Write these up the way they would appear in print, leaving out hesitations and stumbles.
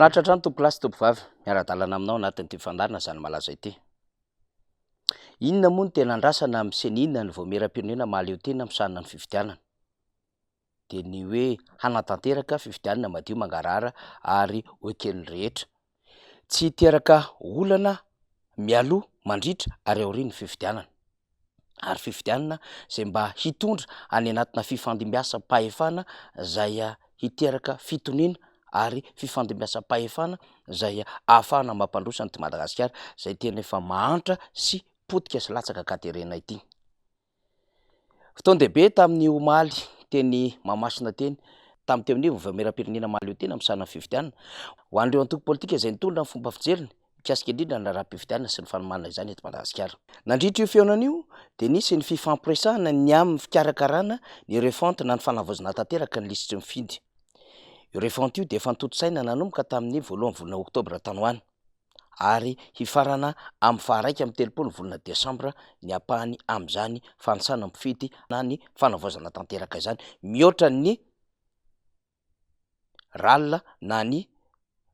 Finaritra hatrany tompokolahy sy tompovavy, miara-dalana aminao anatin'ity fandaharana izany malaza ity. Inona moa no tena andrasana amin'ny ceni na ny Vaomieram-pirenena mahaleo tena misahana ny fifidianana? Dia ny hoe hanatanteraka fifidianana madio mangarahara ary ho eken'ny rehetra. Tsy hiteraka olana mialoha, mandritra ary aorian'ny fifidianana. Ary fifidianana izay mba hitondra any anatina fifandimbiasam-pahefana izay hiteraka fitoniana ary fifandimbiasam-pahefana izay ahafahana mampandroso an'ity Madagasikara izay tena efa mahantra sy potika sy latsaka an-katerena ity. Fotoan-dehibe tamin'ny omaly teny Mahamasina teny, tamin'ny teo anivon'ny Vaomieram-pirenena mahaleo tena misahana ny fifidianana, ho an'ireo antoko politika izay nitolona ny fomba fijeriny mikasika indrindra ny raharaham-pifidianana sy ny fanomanana izany eto Madagasikara. Nandritra io fihaonana io dia nisy ny fifampiresahana ny amin'ny fikarakarana ny refonte na ny fanavaozana tanteraka ny lisitry ny mpifidy. Io refonte io dia efa notontosaina nanomboka tamin'ny voalohan'ny volana oktobra tany ho any. ary hifarana amin'ny faha-31 ny volana desambra ny ampahany amin'izany fanisana mpifidy na ny fanavaozana tanteraka izany, mihoatra ny ral na ny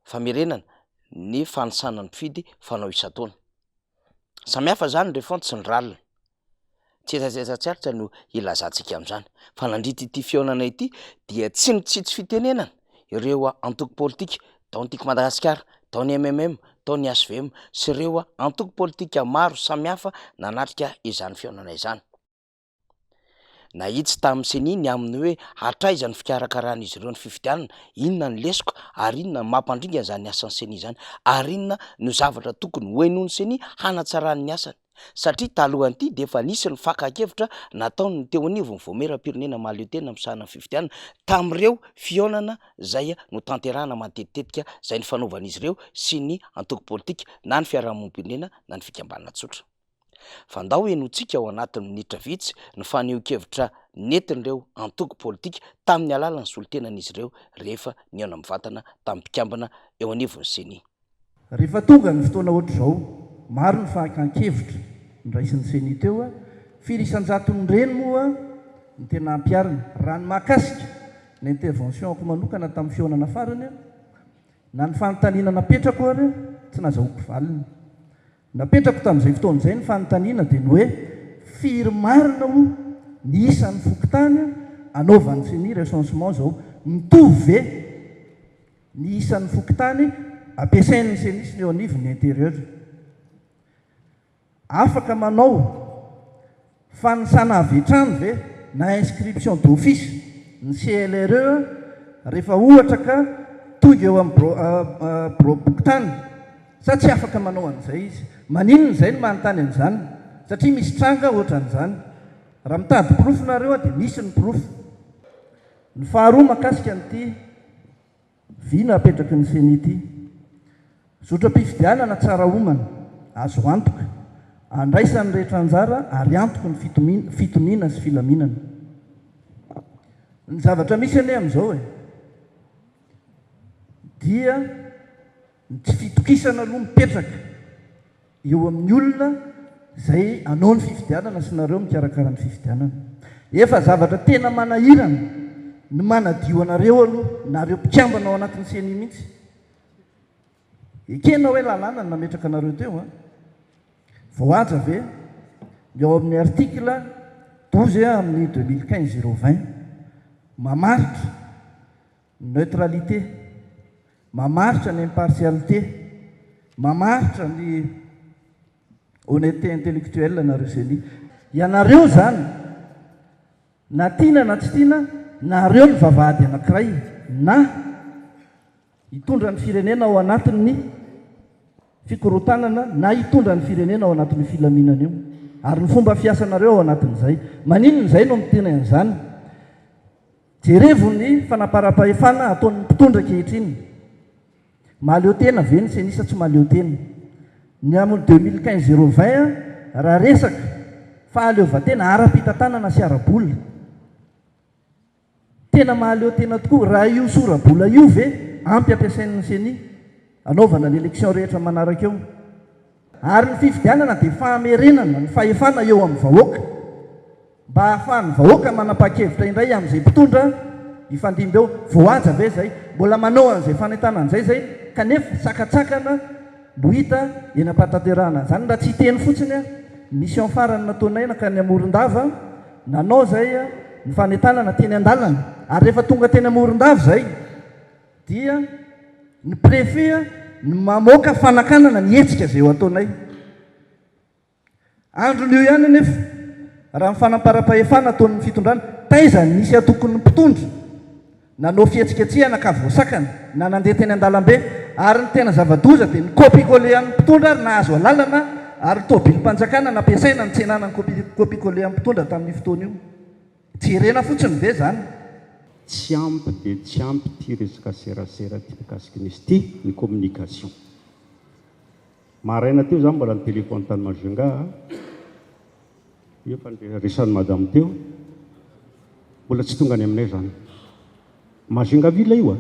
famerenana ny fanisana ny mpifidy fanao isan-taona. Samy hafa izany ny refonte sy ny ral. Tsetsatsetsa tsy aritra no ilazantsika amin'izany fa nandritra ity fihaonana ity dia tsy nitsitsy fitenenana ireo antoko politika, tao ny Tiako Madagasikara, tao ny mmm, tao ny hvm sy ireo antoko politika maro samihafa nanatrika izany fihaonana izany. Nahitsy tamin'ny Ceni ny amin'ny hoe hatraiza ny fikarakaran'izy ireo ny fifidianana, inona ny lesoka ary inona no mampandringa izany asan'ny Ceni izany ary inona no zavatra tokony hohenoin'ny Ceni hanatsarany ny asany. Satria talohan'ity dia efa nisy ny fakan-kevitra nataon'ny teo anivon'ny Vaomieram-pirenena mahaleotena misahana ny fifidianana tamin'ireo fihaonana izay notanterahana matetitetika izay nifanaovan'izy ireo sy ny antoko politika na ny fiarahamonim-pirenena na ny fikambanana tsotra. Fa ndao henointsika ao anatin'ny minitra vitsy ny fanehoan-kevitra nentin'ireo antoko politika tamin'ny alalan'ny solontenan'izy ireo rehefa nihaona mivantana tamin'ny mpikambana eo anivon'ny Ceni. Rehefa tonga ny fotoana ohatr'izao, maro ny fahakan-kevitra noraisin'ny Ceni teo, firy isan-jaton'ireny moa no tena ampiharina? Raha ny mahakasika ny intervention-ko manokana tamin'ny fihaonana farany, na ny fanontaniana napetrako ary tsy nazahoako valiny. Napetrako tamin'izay fotoana izay ny fanontaniana dia ny hoe, firy marina hoy ny isan'ny fokontany anaovan'ny Ceni recensement izao? Mitovy ve? Ny isan'ny fokontany ampiasain'ny Ceni sy ny eo anivon'ny Intérieur. Afaka manao fanisana avy hatrany ve na inscription d'office ny CLRE rehefa ohatra ka tonga eo amin'ny biraom-pokontany sa tsy afaka manao an'izay izy? Maninona izay no manontany an'izany? Satria misy tranga ohatran'izany. Raha mitady porofo nareo dia misy ny porofo. Ny faharoa mahakasika an'ity vina apetraky ny Ceni ity. Zotram-pifidianana tsara omana, azo antoka, andraisan'ny rehetra anjara ary antoky ny fitoniana sy filaminana. Ny zavatra misy anie amin'izao e, dia ny tsy fitokisana aloha mipetraka. eo amin'ny olona izay hanao ny fifidianana sy nareo mikarakara ny fifidianana. Efa zavatra tena manahirana ny manadio anareo aloha, nareo mpikambana ao anatin'ny ceni mihitsy. Ekena hoe lalàna no nametraka anareo teo an. Voahaja ve ny ao amin'ny article 12 amin'ny 2015 020 mamaritra ny neutralité Mamaritra ny impartialité, mamaritra ny honnêteté intellectuelle nareo ceni. Ianareo izany, na tiana na tsy tiana, nareo ny vavahady anankiray na hitondra ny firenena ao anatin'ny fikorontanana na hitondra ny firenena ao anatin'io filaminana io. Ary ny fomba fiasanareo ao anatin'izay. Maninona izay no miteny an'izany? Jerevo ny fanaparam-pahefana ataon'ny mpitondra ankehitriny. Mahaleo tena ve ny ceni sa tsy mahaleo tena? Ny amin'ny 2015 020 raha resaka fahaleovantena ara-pitantanana sy ara-bola, tena mahaleo tena tokoa. Raha io sora-bola io ve ampy ampiasain'ny ceni anaovana ny élection rehetra manaraka eo? Ary ny fifidianana dia famerenana ny fahefana eo amin'ny vahoaka. Mba hahafahan'ny vahoaka manapa-kevitra indray amin'izay mpitondra hifandimby eo. Voahaja ve izay? Mbola manao an'izay fanentanana izay izay? kanefa sakantsakana no hita eny am-pahatanterahana an'izany. Raha tsy hiteny fotsiny aho, ny mission farany nataonay nankany Morondava, nanao izay ny fanentanana teny an-dalana, ary rehefa tonga teny Morondava izay dia ny préfet no mamoaka fanakanana ny hetsika izay ho ataonay. Andron'io ihany anefa, raha ny fanamparam-pahefana ataon'ny fitondrana, taiza no nisy antokon'ny mpitondra nanao fihetsiketsehana ka voasakana na nandeha teny an-dalambe, ary ny tena zava-doza dia ny copie-coller an'ny mpitondra ary nahazo alalana ary tobilim-panjakana nampiasaina nitsenana ny copie-coller an'ny mpitondra tamin'io fotoana io. Jerena fotsiny ve izany? Tsy ampy dia tsy ampy ity resaka serasera ity mikasika ny ity, ny communication. Maraina teo za mbola ni-telephone tany Majunga a, io efa niresahan'i madame teo, mbola tsy tonga any aminay zany. Majunga ville io a.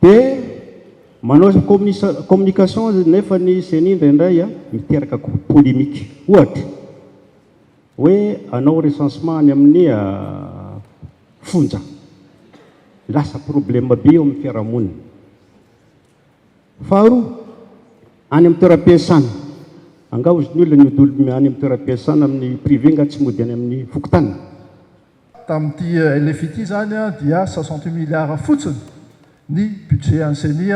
Dia manao communication nefa ny ceni indraindray a miteraka polémique. Ohatra, hoe hanao recensement any amin'ny fonja. Lasa problème be eo amin'ny fiarahamonina. Faharoa, any amin'ny toeram-piasana. Angaha hozy ny olona ny ody any amin'ny toeram-piasana amin'ny privé angaha tsy mody any amin'ny fokontany? Tamin'ity LFI ity izany dia 68 milliards fotsiny ny budget an'ny ceni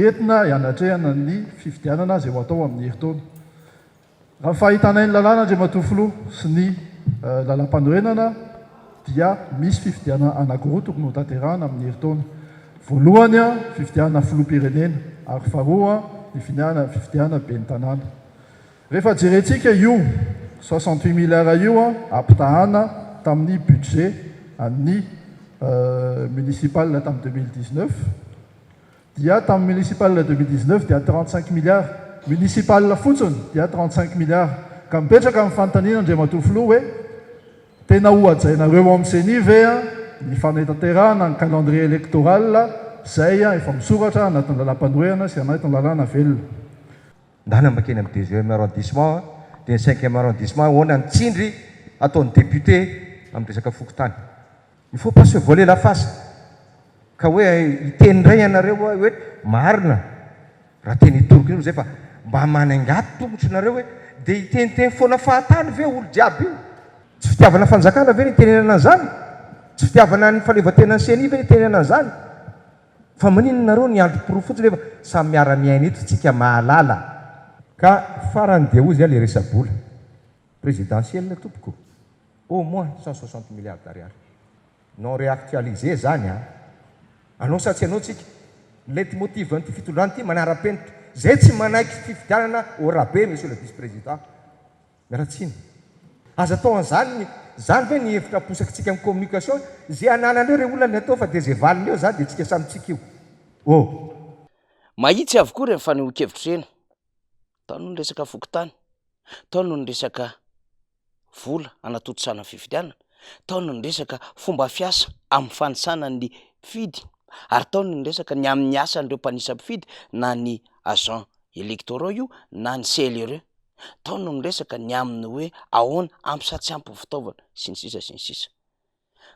entina hanatrehana ny fifidianana izay ho atao amin'ny herintaona. Raha ny fahitanay ny lalàna Andriamatoa Filoha sy ny lalàmpanorenana dia misy fifidianana anankiroa tokony ho tanterahana amin'ny herintaona. Voalohany fifidianana filoham-pirenena ary faharoa ny fifidianana ben'ny tanàna. Rehefa jerentsika io 68 milliards io ampitahana tamin'ny budget an'ny municipal tamin'ny 2019, Dia tamin'ny municipal 2019 dia 35 milliards. Municipal fotsiny dia 35 milliards. Ka mipetraka ny fanontaniana Andriamatoa Filoha hoe, tena ho hajainareo ao amin'ny ceni ve ny fanatanterahana ny calendrier électoral izay efa misoratra anatin'ny lalàmpanorenana sy anatin'ny lalàna velona? Ndana makeny amin'ny deuxième arrondissement dia ny cinquième arrondissement ahoana ny tsindry ataon'ny député amin'ny resaka fokontany. Il faut pas se voiler la face ka hoe hiteny indray ianareo hoe marina raha teny hitoroko io zay fa mba manaingato tongotry nareo hoe dia hiteniteny foana fahatany ve olo jiaby io? Tsy fitiavana fanjakana ve ny hitenenana an'izany? Tsy fitiavana ny fahaleovantenan'ny ceni ve ny hitenenana an'izany? Fa maninona nareo ny andro porofo fotsiny nefa samy miara miaina eto tsika mahalala. Ka farany dia hozy a le resa-bola. Présidentielle tompoko, au moins 160 milliards d'ariary. Non réactualisé zany an! Anao sa tsy anao tsika? Ny leitmotiv an'ity fitondrana ity manara-penitra. Zay tsy manaiky fifidianana au rabais monsieur le vice président. Miala tsiny. Aza atao an'izany ny, zany ve ny hevitra aposakitsika amin'ny communication? Ze anananeo re olona ny atao fa dia ze valiny eo zany dia tsika samy tsika io. Oh. Mahitsy avokoa ireny fanehoan-kevitra ireny. Tao no niresaka fokontany, tao no niresaka vola hanatontosana ny fifidianana, tao no niresaka fomba fiasa amin'ny fanisana ny mpifidy ary tao no niresaka ny amin'ny asan'ireo mpanisa mpifidy na ny agents électoraux io na ny CLRE. Tao no niresaka ny amin'ny hoe ahoana ampy sa tsy ampy ny fitaovana sy ny sisa sy ny sisa.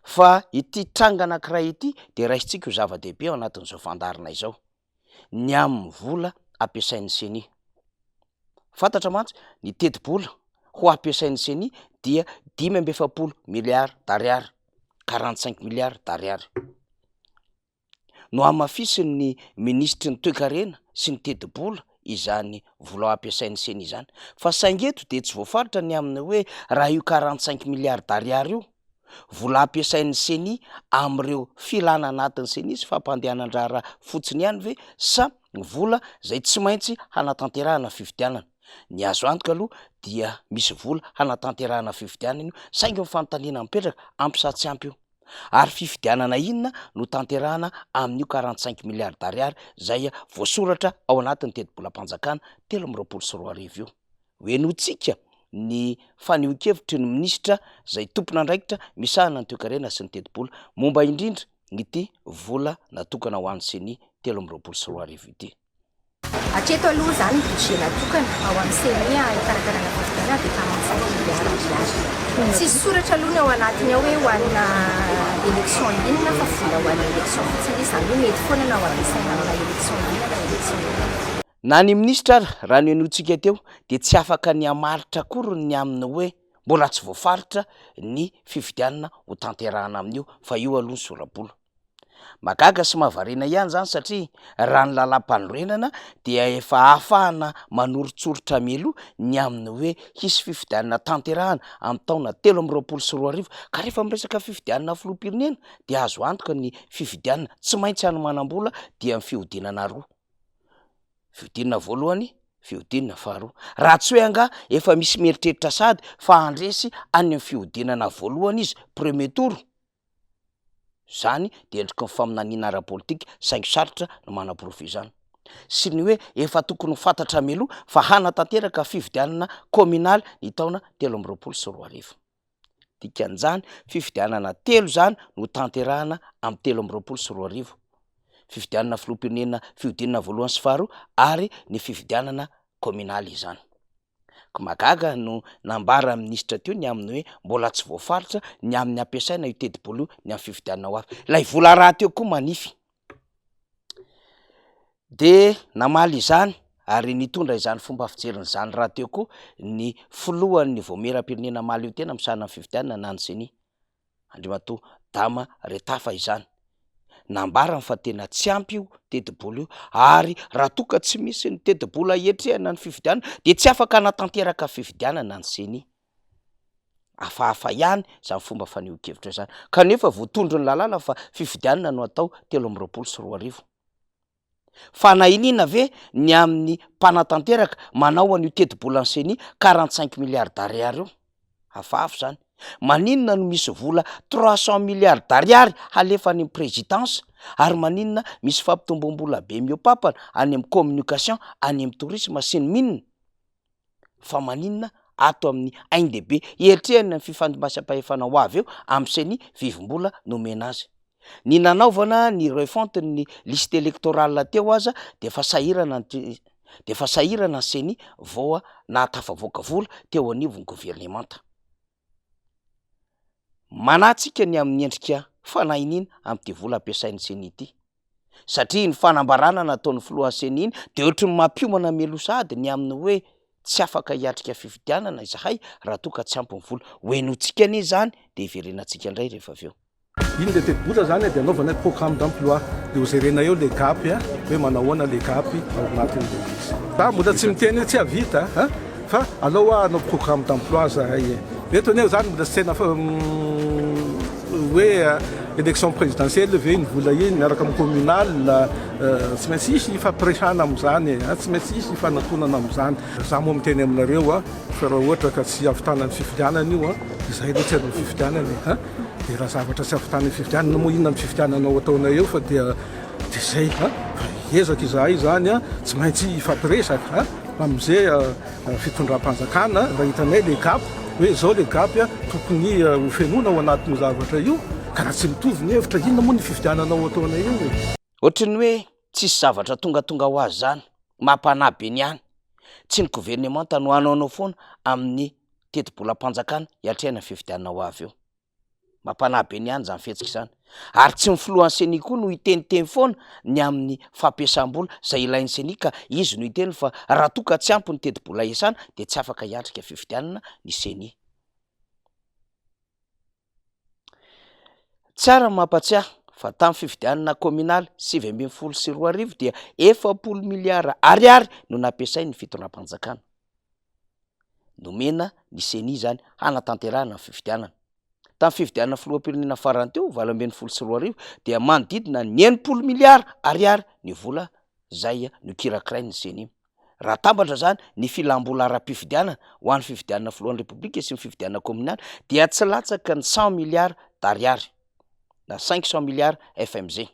Fa ity tranga anankiray ity dia raisintsika ho zava-dehibe ao anatin'izao fandaharana izao. ny amin'ny vola ampiasain'ny ceni. Fantatra mantsy ny tetibola ho ampiasain'ny ceni dia 45 milliards d'ariary, 45 milliards d'ariary. Nohamafisin'ny minisitry ny toekarena sy ny tetibola izany vola ampiasain'ny ceni izany. Fa saingy eto dia tsy voafaritra ny amin'ny hoe raha io 45 milliards d'ariary io Vola ampiasain'ny ceni amin'ireo filana anatin'ny ceni sy fampandehanan-draharaha fotsiny ihany ve sa vola izay tsy maintsy hanatanterahana fifidianana? Ny azo antoka aloha dia misy vola hanatanterahana fifidianana io saingy ny fanontaniana mipetraka, ampy sa tsy ampy io? Ary fifidianana inona no tanterahana amin'io 45 milliards d'ariary izay voasoratra ao anatin'ny tetibolam-panjakana 2023 io? Henointsika ny fanehoan-kevitry ny minisitra izay tompon'andraikitra misahana ny toekarena sy ny tetibola momba indrindra ity vola natokana ho an'ny ceni 2023 ity. Hatreto aloha izany ny budget natokana ao amin'ny Ceni hikarakarana fifidianana dia 45 milliards ariary. Tsisy soratra aloha ny ao anatiny ao hoe ho anà élection inona fa vola ho an'ny élection fotsiny izy, izany hoe mety foana na ho ampiasaina amina élection inona na élection inona. Na ny minisitra ary, raha nohenointsika teo, dia tsy afaka ny hamaritra akory ny amin'ny hoe mbola tsy voafaritra ny fifidianana ho tanterahana amin'io fa io aloha ny sora-bola. Mahagaga sy mahavariana ihany izany satria raha ny lalàmpanorenana dia efa ahafahana manoritsoritra mialoha ny amin'ny hoe hisy fifidianana tanterahana amin'ny taona 2023 ka rehefa miresaka fifidianana filoham-pirenena dia azo antoka ny fifidianana tsy maintsy hanomanam-bola dia ny fihodinana roa. Fihodinana voalohany, fihodinana faharoa. Raha tsy hoe angaha efa misy mieritreritra sahady fa handresy any amin'ny fihodinana voalohany izy, premier tour. Izany dia endriky ny faminaniana ara-politika saingy sarotra ny manaporofo izany. Sy ny hoe efa tokony ho fantatra mialoha fa hanatanteraka fifidianana kaominaly ny taona 2023. Dikan'izany, fifidianana telo izany no hotanterahana amin'ny 2023. Fifidianana filoham-pirenena fihodinana voalohany sy faharoa ary ny fifidianana kaominaly izany. Ko mahagaga no nambaran'ny minisitra teo ny amin'ny hoe mbola tsy voafaritra ny amin'ny hampiasaina io tetibola io ny amin'ny fifidianana ho avy. Ilay vola rahateo koa manify. Dia namaly izany ary nitondra izany fomba fijeriny izany rahateo koa ny filohan'ny Vaomieram-pirenena mahaleo tena misahana ny fifidianana na ny Ceni. Andriamatoa Dama Retafa izany. Nambarany fa tena tsy ampy io tetibola io ary raha toa ka tsy misy ny tetibola hiatrehana ny fifidianana dia tsy afaka hanatanteraka fifidianana ny Ceni. Hafahafa ihany izany fomba fanehoan-kevitra izany kanefa voatondron'ny lalàna fa fifidianana no atao 2023. Fanahiniana ve ny amin'ny mpanatanteraka manao an'io tetibolan'ny Ceni 45 milliards d'ariary io? Hafahafa izany. Maninona no misy vola 300 milliards d'ariary halefa any amin'ny présidence? Ary maninona misy fampitomboam-bola be mihoa-papana any amin'ny communication, any amin'ny tourisme sy ny mines? Fa maninona ato amin'ny ain-dehibe hiatrehana ny fifandimbasam-pahefana ho avy eo amin'ny ceni vivim-bola nomena azy? Ny nanaovana ny refonte ny liste électorale teo aza dia efa sahirana ny dia efa sahirana ny ceni vao nahatafavoaka vola teo anivon'ny governemanta. Manahy tsika ny amin'ny endrika fanahiniana amin'ity vola ampiasain'ny ceni ity. Satria iny fanambarana nataon'ny filohan'ny ceni iny dia ohatry ny mampiomana mialoha sahady ny amin'ny hoe tsy afaka hiatrika fifidianana izahay raha toa ka tsy ampy ny vola. Ho henointsika anie izany dia hiverenantsika indray rehefa avy eo. Iny le tetibola zany dia anaovana programme d'emploi dia ho jerena eo le gap hoe manahoana le gap ao anatin'ilay izy. Za mbola tsy miteny hoe tsy hahavita fa alao hoa hanao programme d'emploi zahay e. Eto anie zany mbola tsy tena hoe élection présidentielle ve iny vola iny miaraka amin'ny communal, tsy maintsy hisy hifampiresahana amin'izany e, tsy maintsy hisy hifanatonana amin'izany. Za moa miteny aminareo fa raha ohatra ka tsy hahavitana ny fifidianana io, izahay aloha tsy hanao fifidianana e. Dia raha zavatra tsy ahavitana ny fifidianana moa inona ny fifidianana ho ataonay eo fa dia dia izay a! Fa hiezaka izahay izany a, tsy maintsy hifampiresaka a, amin'izay fitondram-panjakana raha hitanay ilay gap hoe izao ilay gap a, tokony ho fenoina ao anatin'io zavatra io, ka raha tsy mitovy ny hevitra inona moa ny fifidianana ho ataonay eo e? Ohatry ny hoe tsisy zavatra tongatonga ho azy izany, mampanahy be ny any. Tsy ny governemanta no hanaonao foana amin'ny tetibolam-panjakana hiatrehana ny fifidianana ho avy eo. Mampanahy be ny any izany fihetsika izany. Ary tsy ny filohan'ny Ceni koa no hiteniteny foana ny amin'ny fampiasam-bola izay ilain'ny Ceni ka izy no hiteny fa raha toa ka tsy ampy ny tetibola iasana dia tsy afaka hiatrika fifidianana ny Ceni. Tsara ny mampatsiahy fa tamin'ny fifidianana kaominaly 2019 dia 40 miliara ariary no nampiasain'ny fitondram-panjakana. Nomena ny Ceni izany hanatanterahana ny fifidianana. Tamin'ny fifidianana filoham-pirenena farany teo, 2018, dia manodidina ny 60 miliara ariary ny vola izay nokirakirain'ny Ceni. Raha atambatra izany ny filam-bola ara-pifidianana ho an'ny fifidianana filohan'ny Repoblika sy ny fifidianana kaominaly dia tsy latsaka ny cent milliards d'ariary na cinq cent milliards FMG.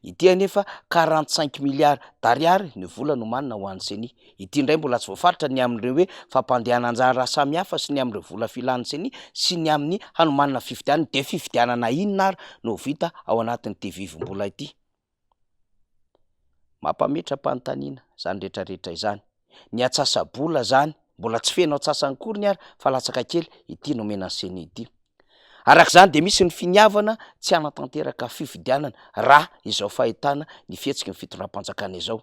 Ity anefa quarante cinq milliards d'ariary ny vola nomanina ho an'ny Ceni. Ity indray mbola tsy voafaritra ny amin'ireo hoe fampandehanan-draharaha samihafa sy ny amin'ireo vola filan'ny Ceni sy ny amin'ny hanomanana fifidianana. Dia fifidianana inona ary no ho vita ao anatin'ity vivim-bola ity? Mampametra-panontaniana izany rehetrarehetra izany. Ny atsasa-bola izany, mbola tsy feno atsasany akoriny ary fa latsaka kely ity nomena ny Ceni ity. Araka izany dia misy ny finiavana tsy hanatanteraka fifidianana raha izao fahitana ny fihetsiky ny fitondram-panjakana izao.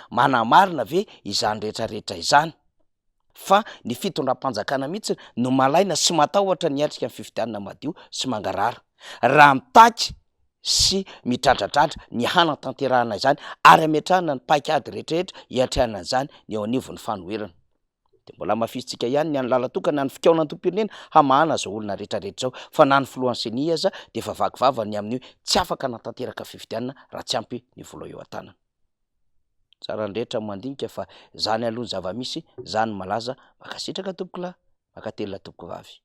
Manamarina ve izany rehetrarehetra izany fa ny fitondram-panjakana mihitsy no malaina sy matahotra ny hiatrika ny fifidianana madio sy mangarahara raha mitaky sy midradradradra ny hanatanterahana izany ary hametrahana ny paik'ady rehetrarehetra hiatrehana an'izany ny eo anivon'ny fanoherana. Dia mbola hamafisintsika ihany ny an'ny lalan-tokana ny fikaonantoam-pirenena hamahana izao olona rehetrarehetra izao fa na ny filohan'ny Ceni aza dia efa vaky vava ny amin'ny hoe tsy afaka hanatanteraka fifidianana raha tsy ampy ny vola eo an-tanana. Tsara ny rehetra mandinika fa zany aloha ny zava-misy, zany malaza, mankasitraka tompokolahy, mankatelina tompokovavy.